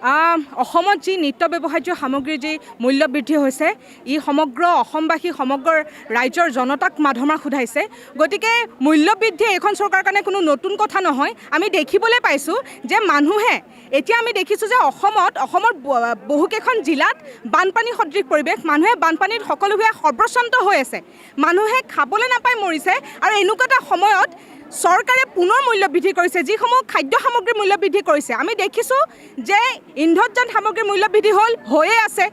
অসমত যি নিত্য ব্যৱহাৰ্য সামগ্ৰীৰ যি মূল্য বৃদ্ধি হৈছে, ই সমগ্ৰ অসমবাসী, সমগ্ৰ ৰাজ্যৰ জনতাক মাধমাৰ সোধাইছে। গতিকে মূল্য বৃদ্ধি এইখন চৰকাৰৰ কাৰণে কোনো নতুন কথা নহয়। আমি দেখিবলৈ পাইছোঁ যে মানুহে এতিয়া আমি দেখিছোঁ যে অসমত অসমৰ বহুকেইখন জিলাত বানপানী সদৃশ পৰিৱেশ। মানুহে বানপানীত সকলোৱে সৰ্বস্বান্ত হৈ আছে, মানুহে খাবলৈ নাপাই মৰিছে আৰু এনেকুৱা এটা সময়ত চৰকাৰে পুনৰ মূল্য বৃদ্ধি কৰিছে। যিসমূহ খাদ্য সামগ্ৰীৰ মূল্য বৃদ্ধি কৰিছে, আমি দেখিছোঁ যে ইন্ধনজাত সামগ্ৰীৰ মূল্য বৃদ্ধি হ'ল, হৈয়ে আছে।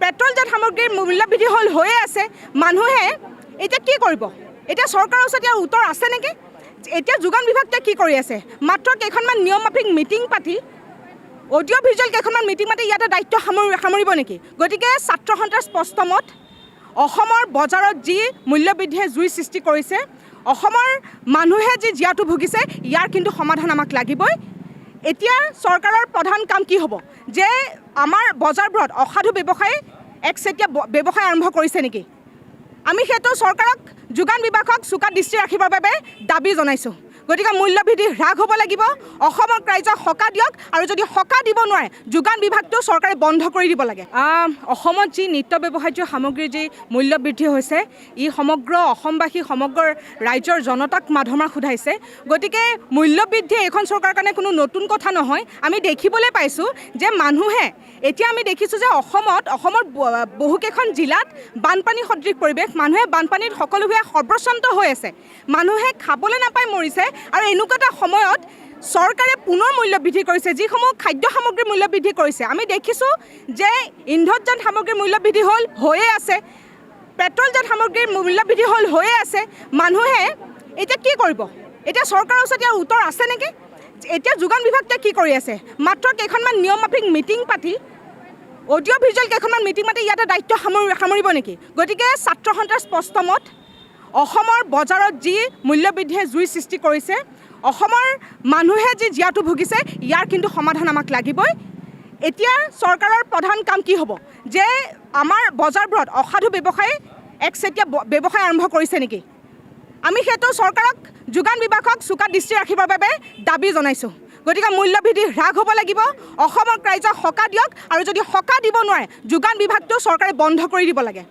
পেট্ৰলজাত সামগ্ৰীৰ মূল্য বৃদ্ধি হ'ল, হৈয়ে আছে। মানুহে এতিয়া কি কৰিব? এতিয়া চৰকাৰৰ ওচৰত ইয়াৰ উত্তৰ আছে নেকি? এতিয়া যোগান বিভাগটোৱে কি কৰি আছে? মাত্ৰ কেইখনমান নিয়মমাফিক মিটিং পাতি, অডিঅ' ভিজুৱেল কেইখনমান মিটিং পাতি ইয়াতে দায়িত্ব সামৰিব নেকি? গতিকে ছাত্ৰ সন্থাৰ স্পষ্ট মত, অসমৰ বজাৰত যি মূল্যবৃদ্ধিয়ে জুই সৃষ্টি কৰিছে, অসমৰ মানুহে যি জীয়াতু ভুগিছে, ইয়াৰ কিন্তু সমাধান আমাক লাগিবই। এতিয়া চৰকাৰৰ প্ৰধান কাম কি হ'ব যে আমাৰ বজাৰবোৰত অসাধু ব্যৱসায়ী একচেতিয়া ব্যৱসায় আৰম্ভ কৰিছে নেকি? আমি সেইটো চৰকাৰক, যোগান বিভাগক চোকা দৃষ্টি ৰাখিবৰ বাবে দাবী জনাইছোঁ। গতিকে মূল্যবৃদ্ধি হ্ৰাস হ'ব লাগিব। অসমৰ ৰাইজক সকাহ দিয়ক আৰু যদি সকাহ দিব নোৱাৰে, যোগান বিভাগটো চৰকাৰে বন্ধ কৰি দিব লাগে। অসমত যি নিত্য ব্যৱহাৰ্য সামগ্ৰীৰ যি মূল্য বৃদ্ধি হৈছে, ই সমগ্ৰ অসমবাসী, সমগ্ৰ ৰাজ্যৰ জনতাক মাধমাৰ সোধাইছে। গতিকে মূল্য বৃদ্ধি এইখন চৰকাৰৰ কাৰণে কোনো নতুন কথা নহয়। আমি দেখিবলৈ পাইছোঁ যে মানুহে এতিয়া আমি দেখিছোঁ যে অসমত অসমৰ বহুকেইখন জিলাত বানপানী সদৃশ পৰিৱেশ। মানুহে বানপানীত সকলোৱে সৰ্বস্বান্ত হৈ আছে, মানুহে খাবলৈ নাপাই মৰিছে আৰু এনেকুৱা এটা সময়ত চৰকাৰে পুনৰ মূল্য বৃদ্ধি কৰিছে। যিসমূহ খাদ্য সামগ্ৰীৰ মূল্য বৃদ্ধি কৰিছে, আমি দেখিছোঁ যে ইন্ধনজাত সামগ্ৰীৰ মূল্য বৃদ্ধি হ'ল, হৈয়ে আছে। পেট্ৰলজাত সামগ্ৰীৰ মূল্য বৃদ্ধি হ'ল, হৈয়ে আছে। মানুহে এতিয়া কি কৰিব? এতিয়া চৰকাৰৰ ওচৰত ইয়াৰ উত্তৰ আছে নেকি? এতিয়া যোগান বিভাগটোৱে কি কৰি আছে? মাত্ৰ কেইখনমান নিয়মমাফিক মিটিং পাতি, অডিঅ' ভিজুৱেল কেইখনমান মিটিং পাতি ইয়াতে দায়িত্ব সামৰিব নেকি? গতিকে ছাত্ৰ সন্থাৰ স্পষ্ট মত, অসমৰ বজাৰত যি মূল্যবৃদ্ধিয়ে জুই সৃষ্টি কৰিছে, অসমৰ মানুহে যি জীয়াতু ভুগিছে, ইয়াৰ কিন্তু সমাধান আমাক লাগিবই। এতিয়া চৰকাৰৰ প্ৰধান কাম কি হ'ব যে আমাৰ বজাৰবোৰত অসাধু ব্যৱসায়ী একচেতিয়া ব্যৱসায় আৰম্ভ কৰিছে নেকি? আমি সেইটো চৰকাৰক, যোগান বিভাগক চোকা দৃষ্টি ৰাখিবৰ বাবে দাবী জনাইছোঁ। গতিকে মূল্যবৃদ্ধি হ্ৰাস হ'ব লাগিব। অসমৰ ৰাইজক সকাহ দিয়ক আৰু যদি সকাহ দিব নোৱাৰে, যোগান বিভাগটো চৰকাৰে বন্ধ কৰি দিব লাগে।